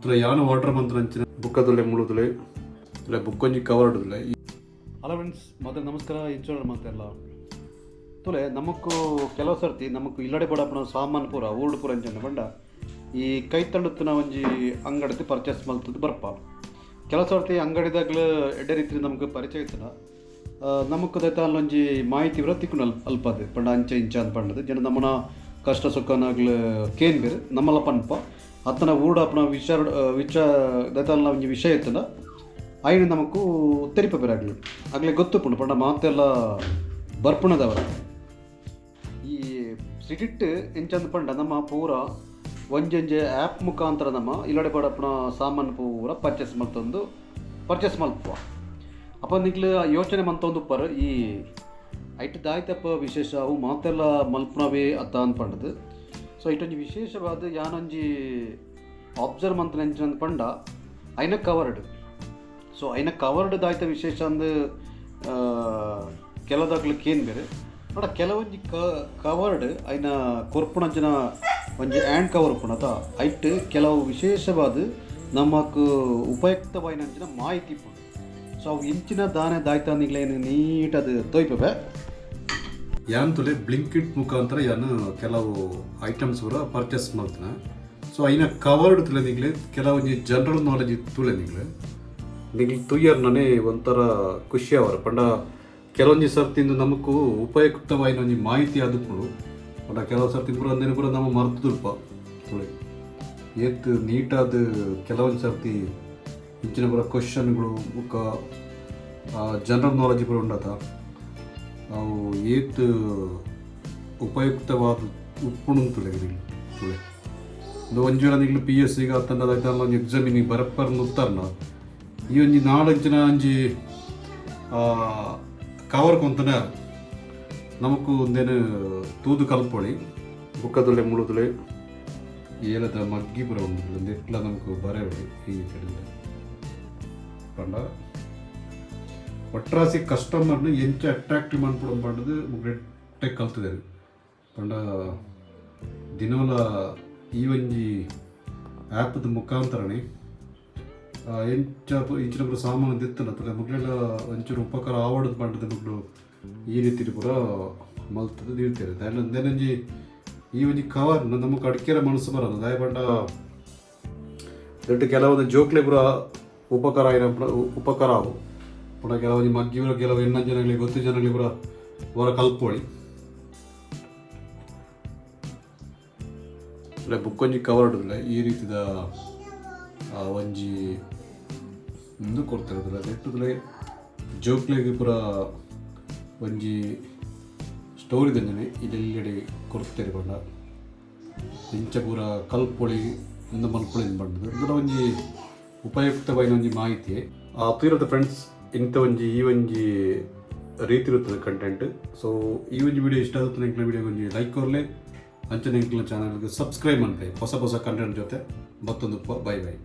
ತುಲೆ ಯಾನು order ಮಂತನಂಚಿನ ಬುಕ್ಕದುಲ್ಲೆ ಮುಳುದುಲೆ ತುಲೆ ಬುಕ್ಕೊಂಜಿ cover ಡುಲ್ಲೆ. Hello friends, ಮೊದಲು ನಮಸ್ಕಾರ. ಇನ್ಶೂರೆನ್ಸ್ ಮಾತೆಲ್ಲ ತುಲೆ, ನಮಕ್ಕು ಕೆಲವು ಸರ್ತಿ ನಮಕ್ ಇಲ್ಲಡೆ ಬಡಪನ ಸಾಮಾನು ಪೂರ ಊರ್ಡ್ ಪೂರ ಅಂಚನೆ ಪಂಡ ಈ ಕೈತಂಡುತ್ತಿನ ಒಂಜಿ ಅಂಗಡಿದ ಪರ್ಚೇಸ್ ಮಲ್ತದ್ದು ಬರ್ಪ. ಕೆಲವು ಸರ್ತಿ ಅಂಗಡಿದಾಗ್ಲು ಎಡ್ಡೆ ರೀತಿ ನಮ್ಗೆ ಪರಿಚಯ ಇತ್ತನ, ನಮಕ್ ದೈತ ಒಂಜಿ ಮಾಹಿತಿ ಪೂರ ತಿಕ್ಕುಂಡು ಅಲ್ಪದು. ಪಂಡ ಅಂಚ ಇಂಚ ಅಂತ ಪಂಡದು ಜನ ನಮ್ಮನ ಕಷ್ಟ ಸುಖನಾಗ್ಲು ಕೇನ್ ಬೇರು ನಮ್ಮಲ್ಲ ಪನ್ಪ ಅತ್ತನ ಊರ್ಡಾಪುನ ವಿಚಾರ ವಿಚಾರ ದೈತಾಲ್ನ ಒಂಜಿ ವಿಷಯ ಇತ್ತನ, ಐನು ನಮಕ್ಕು ತೆರಿಪ ಬೇರಾಗ್ಲಿ ಆಗ್ಲೇ ಗೊತ್ತುಪುಂಡು. ಪಂಡ ಮಾತೆಲ್ಲ ಬರ್ಪುಣದವರ ಈ ಸಿಟಿಟ್ ಎಂಚಂದ್ ಪಂಡ ನಮ್ಮ ಪೂರ ಒಂಜೊಂಜಿ ಆ್ಯಪ್ ಮುಖಾಂತರ ನಮ್ಮ ಇಲ್ಲಡೆ ಬಡಪುನ ಸಾಮಾನು ಪೂರ ಪರ್ಚೇಸ್ ಮಲ್ತೊಂದು ಪರ್ಚೇಸ್ ಮಲ್ಪುವ. ಅಪ್ಪ ನಿಕ್ಲು ಯೋಚನೆ ಮಂತೊಂದು ಉಪ್ಪರ್, ಈ ಐಟ್ ದಾಯ್ತಪ್ಪ ವಿಶೇಷ, ಅವು ಮಾತೆಲ್ಲ ಮಲ್ಪುನವೇ ಅತ್ತ ಅಂದ್ ಪಂಡದು. ಸೊ ಇಟ್ಟೊಂಜಿ ವಿಶೇಷವಾದ ಯಾನೊಂಜಿ ಅಬ್ಸರ್ವ್ ಮಂತನ ಎಂಚಂದ್ ಪಂಡ ಐನ ಕವರ್ಡ್. ಸೊ ಐನ ಕವರ್ಡ್ ದಾಯ್ತ ವಿಶೇಷ ಅಂದ್ ಕೆಲದಾಗ್ಲು ಕೇನ್ ಬೇರೆ. ಬಟ್ ಕೆಲವೊಂಜಿ ಕವರ್ಡ್ ಐನ ಕೊರ್ಪುಣಂಚಿನ ಒಂಜಿ ಹ್ಯಾಂಡ್ ಕವರ್ ಉಪ್ಪುಂಡು ಅತ, ಐಟ್ ಕೆಲವು ವಿಶೇಷವಾದ ನಮಕ್ ಉಪಯುಕ್ತವಾಯಿನಂಚಿನ ಮಾಹಿತಿ ಉಪ್ಪುಂಡು. ಸೊ ಅವು ಇಂಚಿನ ದಾನೆ ದಾಯ್ತ ನಿಗ್ಲೇನು ನೀಟ್ ಅದು ತೋಯ್ಪವೆ. ಯಾನ್ ತುಲೆ ಬ್ಲಿಂಕಿಟ್ ಮುಖಾಂತರ ಯಾನ್ ಕೆಲವು ಐಟಮ್ಸ್ ಪೂರ ಪರ್ಚೇಸ್ ಮಲ್ತನ. ಸೊ ಐನ ಕವರ್ಡ್ ತುಲೆ ನಿಗ್ಲೆ, ಕೆಲವೊಂಜಿ ಜನರಲ್ ನಾಲೆಜ್ ತುಲೆ ನಿಗ್ಲೆ. ನಿಗ್ಲು ತುಯ್ಯರ್ ನನೆ ಒಂಥರ ಖುಷಿ ಅವರ. ಪಂಡ ಕೆಲವೊಂಜಿ ಸರ್ತಿಂದು ನಮಕು ಉಪಯುಕ್ತವಾಯಿನ ಒಂಜಿ ಮಾಹಿತಿ ಆದುಪ್ಪುಂಡು. ಪಂಡ ಕೆಲವು ಸರ್ತಿ ಪೂರ ಅಂದೇನು ಪೂರ ನಮ್ಮ ಮರ್ತುದುಲ್ಪ. ತುಳೆ ಏತ್ ನೀಟಾದ ಕೆಲವೊಂದು ಸರ್ತಿ ಇಂಚಿನ ಪೂರ ಕ್ವಶನ್ಗಳು ಬುಕ್ಕ ಜನರಲ್ ನಾಲೆಜ್ ಪೂರ ಉಂಡತ, ಅವು ಏತ್ ಉಪಯುಕ್ತವಾದ ಉಪ್ಪುಂಡು ತುಲೆ ನಿಗ್ಲು. ತುಳೆ ಒಂದು ಒಂಜಿ ವೇಳೆ ನಿಗ್ಲು ಪಿ ಎಸ್ ಸಿಗ ಅತ್ತಂಡ ಒಂಜಿ ಎಕ್ಸಾಮಿನಿಗೆ ಬರಪ್ಪರ್ ಉತ್ತರ್ನ, ಈ ಒಂಜಿ ನಾಲ್ಕು ಜನ ಒಂಜಿ ಕವರ್ ಕೊಂತನೆ ನಮಕ್ ಒಂದೇನು ತೂದು ಕಲ್ಪೊಳಿ. ಬುಕ್ಕದುಲ್ಲೆ ಮುಳುದುಲೆ ಏಲದ ಮಗ್ಗಿ ಪೂರ ಉಂಡು. ಒಂದೆಟ್ಲ ನಮಕ್ ಬರೆಯೊಳಿ ಈ ಕಡೆಯಿಂದ. ಪಂಡ ಒಟ್ರಾಸಿ ಕಸ್ಟಮರ್ನ ಎಂಚ ಅಟ್ರಾಕ್ಟಿವ್ ಮನ್ಪುಡು ಪಂಡದು ಮುಗ್ಲೆಟ್ಟೆ ಕಲ್ತುದೆರ್. ಪಂಡ ದಿನೋಲ ಈ ಒಂಜಿ ಆ್ಯಪ್ದ ಮುಖಾಂತರನೇ ಎಂಚ ಇಂಚಿನ ಪೂರ ಸಾಮಾನು ದೆತ್ತುಂಡ ತುಲೆ ಮುಗ್ಲೆಲ ಒಂಚೂರು ಉಪಕಾರ ಆವಡದು ಪಂಡದು ಮುಗ್ಲು ಈ ರೀತಿಡ್ ಪೂರ ಮಲ್ತುದು ದೀಡ್ತೆರ್. ದಾಯೆ ಒಂಜಿ ಈ ಒಂಜಿ ಕವರ್ ನಮಕ್ ಅಡ್ಕೆರೆ ಮನಸ್ಸು ಬರದು. ದಾಯೆ ಪಂಡ ದೊಡ್ಡ ಕೆಲವೊಂದು ಜೋಕ್ಲೆ ಪೂರ ಉಪಕಾರ ಆಯಿನ ಉಪಕಾರ ಆವು. ಪಂಡ ಕೆಲವೊಂಜಿ ಮಗ್ಗಿ ಪೂರ ಕೆಲವು ಎಣ್ಣ ಜನಗಳಿಗೆ ಗೊತ್ತು ಜನಗಳಿಗೆ ಪೂರ ಹೊರ ಕಲ್ಪೊಳಿ. ಬುಕ್ಕೊಂಜಿ ಕವರ್ಡ್ ಈ ರೀತಿದ ಒಂಜಿ ಉಂದು ಕೊಡ್ತಿರೋದಿಲ್ಲ. ನೆಟ್ಟುದಲೆ ಜೋಕ್ಲೆಗ್ ಪೂರ ಒಂಜಿ ಸ್ಟೋರಿ ದಂಚನೆ ಇಲ್ಲೆಡೆ ಕೊರ್ತೆರ್. ಪಂಡ ಇಂಚ ಪೂರ ಕಲ್ಪೊಳಿ, ಉಂದು ಮಲ್ಪೊಳಿ ಪಂಡದು ಇಂದುಲ ಒಂಜಿ ಉಪಯುಕ್ತವಾಯಿನ ಒಂಜಿ ಮಾಹಿತಿ. ತೂಯಿರತ್ತ ಫ್ರೆಂಡ್ಸ್, ಇಂತ ಒಂಜಿ ಈ ಒಂಜಿ ರೀತಿ ಇರುತ್ತದೆ ಕಂಟೆಂಟ್. ಸೊ ಈ ಒಂಜಿ ವಿಡಿಯೋ ಇಷ್ಟ ಆಗುತ್ತೆ, ಎಂಕ್ಲ ವಿಡಿಯೋ ಒಂಜಿ ಲೈಕ್ ಕೊರ್ಲೆ. ಅಂಚನೆ ಎಂಕ್ಲ ಚಾನಲ್ಗೆ ಸಬ್ಸ್ಕ್ರೈಬ್ ಮನ್ಪೆ. ಹೊಸ ಹೊಸ ಕಂಟೆಂಟ್ ಜೊತೆ ಮತ್ತೊಂದು. Bye bye.